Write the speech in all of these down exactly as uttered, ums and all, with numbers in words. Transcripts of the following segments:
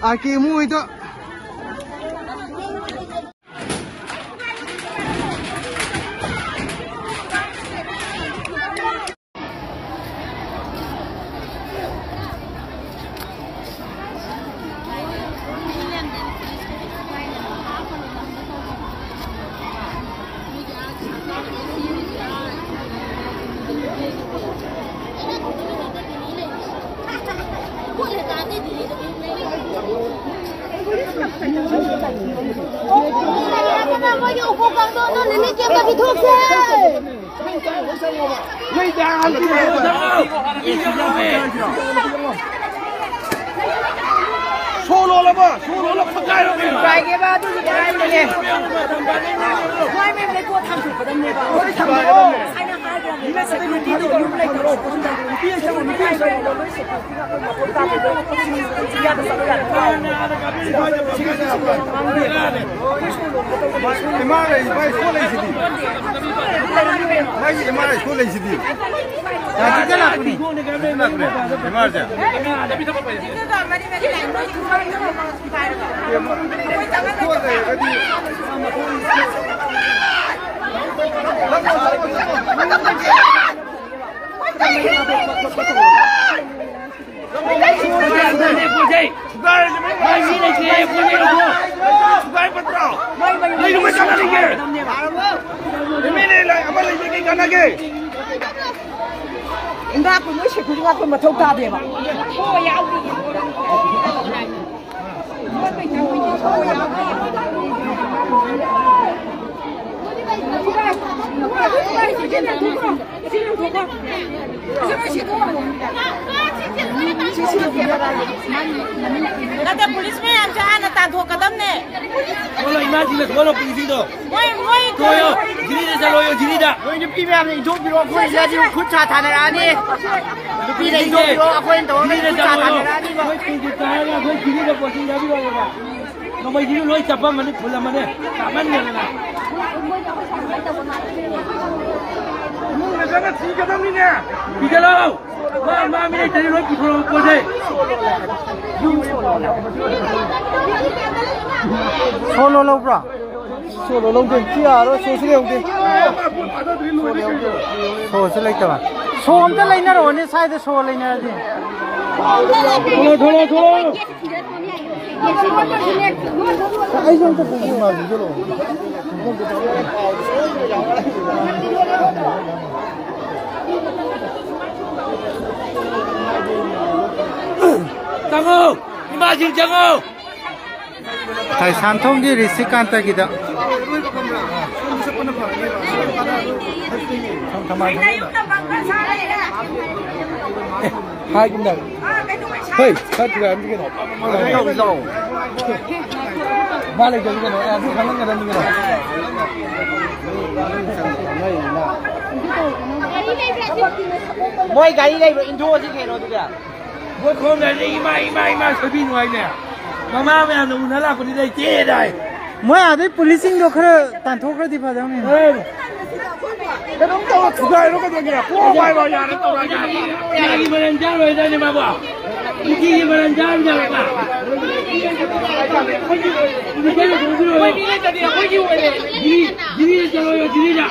Aquí muy to. ꯃꯣꯏꯒꯤ ꯎꯄꯨ ꯀꯥꯡꯊꯣꯟꯗꯣ relief ꯀꯦꯝꯗ ꯄꯤꯊꯣꯛꯁꯦ꯫ ꯁꯣ ꯂꯣꯜꯂꯕ? ꯁꯣ ꯂꯣꯜꯂ ꯐꯛꯀꯥꯏꯔꯣ ꯀꯩꯅꯣ? ꯐꯛꯀꯥꯏꯒꯦꯕ ꯑꯗꯨꯒꯤ ꯀꯗꯥꯏꯗꯅꯦ? ꯃꯣꯏ ꯃꯌꯥꯝ ꯂꯩꯀꯣꯠ ꯊꯥꯡꯗꯣꯛꯀꯗꯕꯅꯦꯕ꯫ ꯍꯣꯏ, ꯊꯝꯃꯣ꯫ ꯍꯥꯏꯅ ꯍꯥꯏꯈ꯭ꯔꯕꯅꯦ꯫ ꯁꯦꯀ꯭ꯌꯨꯔꯤꯇꯤꯗꯣ ꯌꯨꯝ ꯂꯩꯇꯕ ꯁꯣꯝꯗ ꯅꯨꯄꯤ ꯑꯃ ꯆꯪꯉꯣ, ꯅꯨꯄꯤ ꯑꯃ ꯆꯪꯉꯣ꯫ ꯂꯣꯏ ꯁꯦꯀ꯭ꯌꯨꯔꯤꯇꯤꯅ ꯑꯩꯈꯣꯏ ꯃꯊꯣꯡ ꯇꯥꯗꯦ꯫ ꯁꯤꯡꯌꯥꯗ ꯆꯠꯂꯣ ꯌꯥꯔꯦ꯫ ꯏꯃꯥ ꯂꯩ, ꯏꯃꯥ ꯁ꯭ꯀꯨꯜ ꯂꯩꯁꯤꯗꯤ꯫ ꯃꯥꯒꯤ ꯏꯃꯥ ꯁ꯭ꯀꯨꯜ ꯂꯩꯁꯤꯗꯤ꯫ ꯌꯥ, ꯁꯤꯗ ꯂꯥꯛꯄꯅꯤ꯫ ꯁꯤꯗ ꯂꯥꯛꯄꯅꯦ꯫ ꯏꯃꯥꯁꯦ꯫ ꯁ꯭ꯀꯨꯜ ꯂꯩꯔꯒꯗꯤ ꯊꯨꯒꯥꯏꯔꯁꯤ, ꯃꯤ ꯂꯩꯇ꯭ꯔꯦ, ꯄꯨꯟꯅ ꯌꯧꯊꯣꯛꯑꯣ꯫ ꯊꯨꯒꯥꯏ ꯄꯠꯇ꯭ꯔꯣ? ꯅꯣꯏ ꯀꯃꯥꯏ ꯆꯠꯅꯔꯤꯒꯦ? ꯑꯦꯝ ꯑꯦꯜ ꯑꯦ ꯂꯩ, ꯑꯃ ꯂꯩꯕ ꯀꯩ ꯀꯥꯟꯅꯒꯦ? ꯏꯟꯗꯥ ꯀꯨꯟ ꯃꯣꯏ ꯁꯦꯀ꯭ꯌꯨꯔꯤꯇꯤ ꯉꯥꯛꯄ ꯃꯊꯧ ꯇꯥꯗꯦꯕ꯫ ꯅꯠꯇꯦ, ꯄꯨꯂꯤꯁ ꯃꯌꯥꯝꯁꯦ ꯍꯥꯟꯅ ꯇꯥꯟꯊꯣꯛꯀꯗꯕꯅꯦ꯫ ꯊꯣꯛꯂꯣ, ꯏꯃꯥꯁꯤꯡꯗ ꯊꯣꯛꯂꯣ, ꯄꯨꯂꯤꯁꯁꯤꯡꯗꯣ꯫ ꯃꯣꯏ, ꯃꯣꯏ ꯊꯣꯛꯂꯣ, ꯊꯣꯛꯂꯣ꯫ ꯖꯤꯔꯤꯗ ꯆꯠꯂꯣꯌꯣ, ꯖꯤꯔꯤꯗ꯫ ꯅꯣꯏ ꯅꯨꯄꯤ ꯃꯌꯥꯝꯅ ꯏꯟꯊꯣꯛꯄꯤꯔꯣ, ꯑꯩꯈꯣꯏ ꯁꯤꯗꯗꯤ ꯈꯨꯠ ꯁꯥ ꯊꯥꯅꯔꯛꯑꯅꯤ꯫ ꯅꯨꯄꯤꯅ ꯏꯟꯊꯣꯛꯄꯤꯔꯣ, ꯑꯩꯈꯣꯏꯅ ꯇꯧꯔꯒ ꯖꯤꯔꯤꯗ ꯈꯨꯠ ꯁꯥ ꯆꯠꯂꯣꯌꯣ꯫ ꯊꯥꯅꯔꯛꯑꯅꯤꯕ꯫ ꯃꯣꯏ ꯄꯨꯡ ꯀꯨꯟ ꯇꯥꯔꯒ ꯑꯩꯈꯣꯏ ꯖꯤꯔꯤꯗ ꯄꯣꯁꯇꯤꯡ ꯊꯥꯕꯤꯔꯣ ꯍꯥꯏꯌꯣꯕ꯫ ꯅꯣꯡꯃꯩꯁꯤꯁꯨ ꯂꯣꯏ ꯆꯞꯄꯝꯃꯅꯤ, ꯐꯨꯜꯂꯝꯃꯅꯤ, ꯇꯥꯃꯟꯗꯗꯅ꯫ ꯐꯖꯅ ꯊꯤꯒꯗꯕꯅꯤꯅꯦ꯫ ꯊꯤꯒꯠꯂꯣ꯫ ꯃꯥ, ꯃꯥ ꯃꯤꯅ ꯇꯔꯦꯠ ꯂꯣꯏ ꯄꯨꯊꯣꯔꯛꯄ ꯄꯣꯠꯁꯦ꯫ ꯁꯣꯂꯣ ꯂꯧꯕ꯭ꯔꯣ? ꯁꯣꯂꯣ ꯂꯧꯗꯦ꯫ ꯁꯤ ꯌꯥꯔꯣꯏ꯫ ꯁꯣꯁꯨ ꯂꯩꯍꯧꯗꯦ꯫ ꯁꯣꯁꯨ ꯂꯩꯇꯕ꯫ ꯁꯣ ꯑꯝꯇ ꯂꯩꯅꯔꯛꯑꯣꯅꯦ ꯁ꯭ꯋꯥꯏꯗ ꯁꯣ ꯂꯩꯅꯔꯗꯤ꯫ ꯊꯣꯛꯂꯛꯑꯣ, ꯊꯣꯛꯂꯛꯑꯣ, ꯊꯣꯛꯂꯛꯑꯣ꯫ ꯑꯩꯁꯨ ꯑꯝꯇ ꯄꯨꯕꯤꯌꯨ꯫ ꯆꯪꯉꯣ! ꯏꯃꯥꯁꯤꯡ ꯆꯪꯉꯣ! ꯀꯩꯁꯥꯝꯊꯣꯡꯒꯤ ꯔꯤꯁꯤꯀꯥꯟꯇꯒꯤꯗ꯫ ꯍꯥꯏꯒꯨꯝꯗ꯫ ꯍꯣꯏ, ꯈꯔ ꯊꯨꯒꯥꯏꯔꯝꯁꯤ ꯀꯩꯅꯣ꯫ ꯃꯥ ꯂꯩꯇ꯭ꯔꯗꯤ ꯀꯩꯅꯣ? ꯑꯦ, ꯑꯗꯨ ꯈꯪꯍꯟꯒꯗꯕꯅꯤ ꯀꯩꯅꯣ꯫ ꯃꯣꯏ ꯒꯥꯔꯤ ꯂꯩꯕ꯭ꯔꯣ? ꯏꯟꯊꯣꯛꯑꯁꯤ ꯀꯩꯅꯣ ꯑꯗꯨꯗꯤ꯫ ꯃꯣꯏ ꯈꯣꯡꯗꯗꯤ ꯏꯃꯥ, ꯏꯃꯥ, ꯏꯃꯥ ꯁꯣꯏꯕꯤ ꯅꯨꯡꯉꯥꯏꯅꯦ꯫ ꯃꯃꯥ ꯃꯌꯥꯝꯅ ꯎꯅ ꯂꯥꯛꯄꯗꯨꯗ ꯏꯆꯦ ꯗꯥꯏ꯫ ꯃꯣꯏ ꯑꯥꯗꯩ ꯄꯨꯂꯤꯁꯁꯤꯡꯗꯣ ꯈꯔ ꯇꯥꯟꯊꯣꯛꯈ꯭ꯔꯗꯤ ꯐꯗꯧꯅꯤ꯫ ꯑꯦ, ꯀꯩꯅꯣꯝ ꯇꯧꯔ ꯊꯨꯒꯥꯏꯔꯣ ꯀꯩꯗꯧꯒꯦ? ꯄꯣꯛꯑꯣ ꯍꯥꯏꯔꯣ ꯌꯥꯔꯦ ꯇꯧꯔꯒꯦ꯫ ꯏꯃꯥꯒꯤ ꯃꯔꯟ ꯆꯥꯔꯣꯏꯗꯅꯦ ꯃꯥꯕꯣ꯫ ꯅꯨꯄꯤꯒꯤ ꯃꯔꯟ ꯆꯥꯔꯣꯏꯗꯕ꯫ ꯅꯨꯄꯤꯒꯤ ꯃꯔꯟ ꯆꯥꯔꯣꯏꯗꯕ꯫ ꯖꯤꯔꯤ, ꯖꯤꯔꯤꯗ ꯆꯠꯂꯣꯌꯣ, ꯖꯤꯔꯤꯗ꯫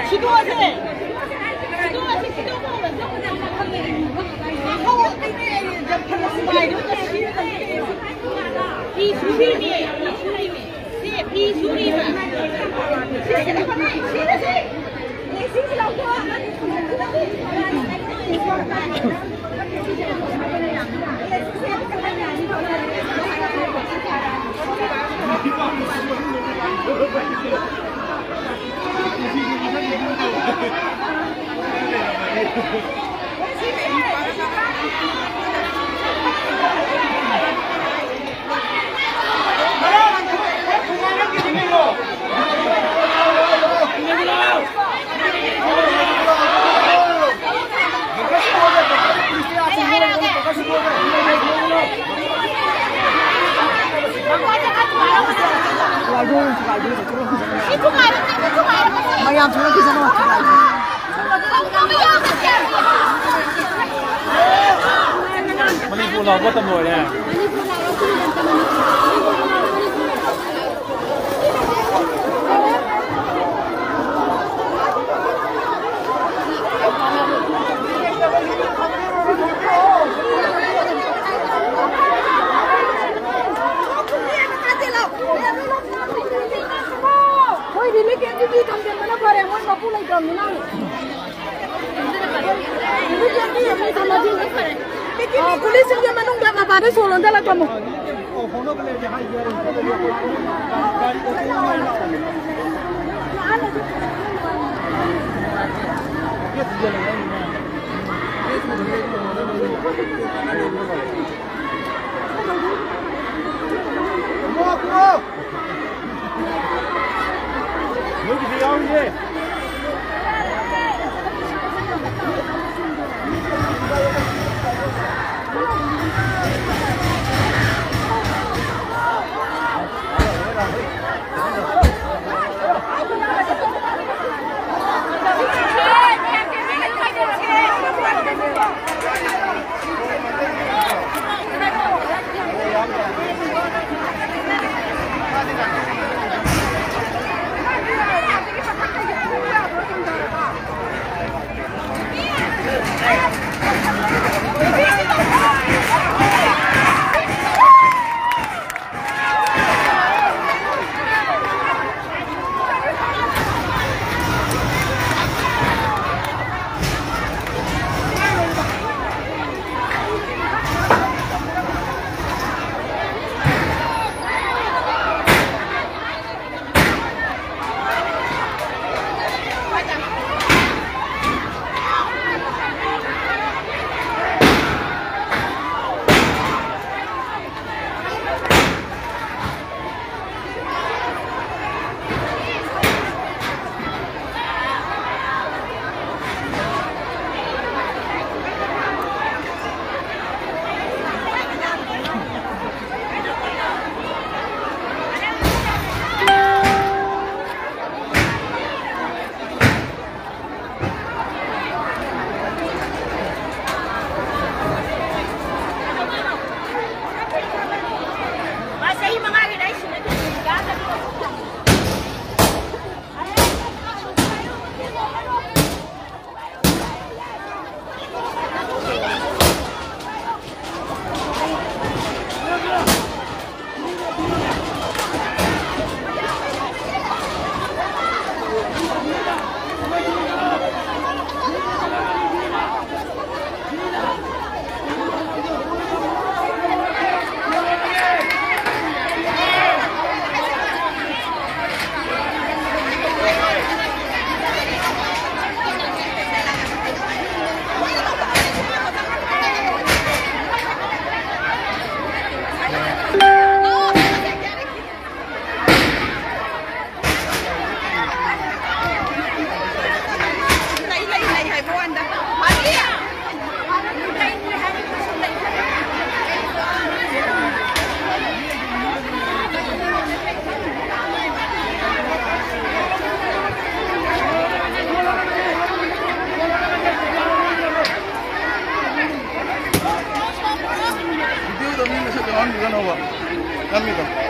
ꯁꯤꯗꯣꯛꯑꯁꯦ꯫ ꯁꯤꯗꯣꯛꯑꯁꯦ, ꯁꯤꯗꯣꯛꯄ ꯍꯧꯔꯁꯦ꯫ ꯐꯤ ꯁꯨꯔꯤꯅꯦ, ꯐꯤ ꯁꯨꯔꯤꯅꯦ꯫ ꯁꯤ ꯐꯤ ꯁꯨꯔꯤꯕ꯫ ꯁꯤ, ꯁꯤ, ꯁꯤ, ꯁꯤ, ꯁꯤ ꯂꯧꯊꯣꯛꯑꯣ꯫ ꯃꯌꯥꯝ ꯊꯣꯛꯂꯛꯈꯤꯁꯅꯨ꯫ ꯃꯅꯤꯄꯨꯔ ꯂꯥꯎꯕ ꯃꯇꯝ ꯂꯣꯏꯔꯦ꯫ ꯃꯣꯏ ꯔꯤꯂꯤꯐ ꯀꯦꯝꯞꯇꯤ ꯃꯤ ꯊꯝꯖꯤꯟꯕꯅ ꯐꯔꯦ, ꯃꯣꯏ ꯃꯄꯨ ꯂꯩꯇ꯭ꯔꯕꯅꯤꯅ꯫ ꯔꯤꯂꯤꯐ ꯀꯦꯝꯞꯇꯤ ꯃꯤ ꯊꯝꯃꯗꯤ꯫ ꯑ, ꯄꯨꯂꯤꯁꯁꯤꯡꯒꯤ ꯃꯅꯨꯡꯗ ꯃꯄꯥꯟꯗ ꯁꯣ ꯂꯣꯟꯖꯜꯂꯛꯄ ꯑꯃꯨꯛ꯫ ꯅꯣꯏꯒꯤꯁꯨ ꯌꯥꯎꯔꯤꯌꯦ꯫ ꯇꯧꯕ ꯉꯝꯃꯤꯗꯣ꯫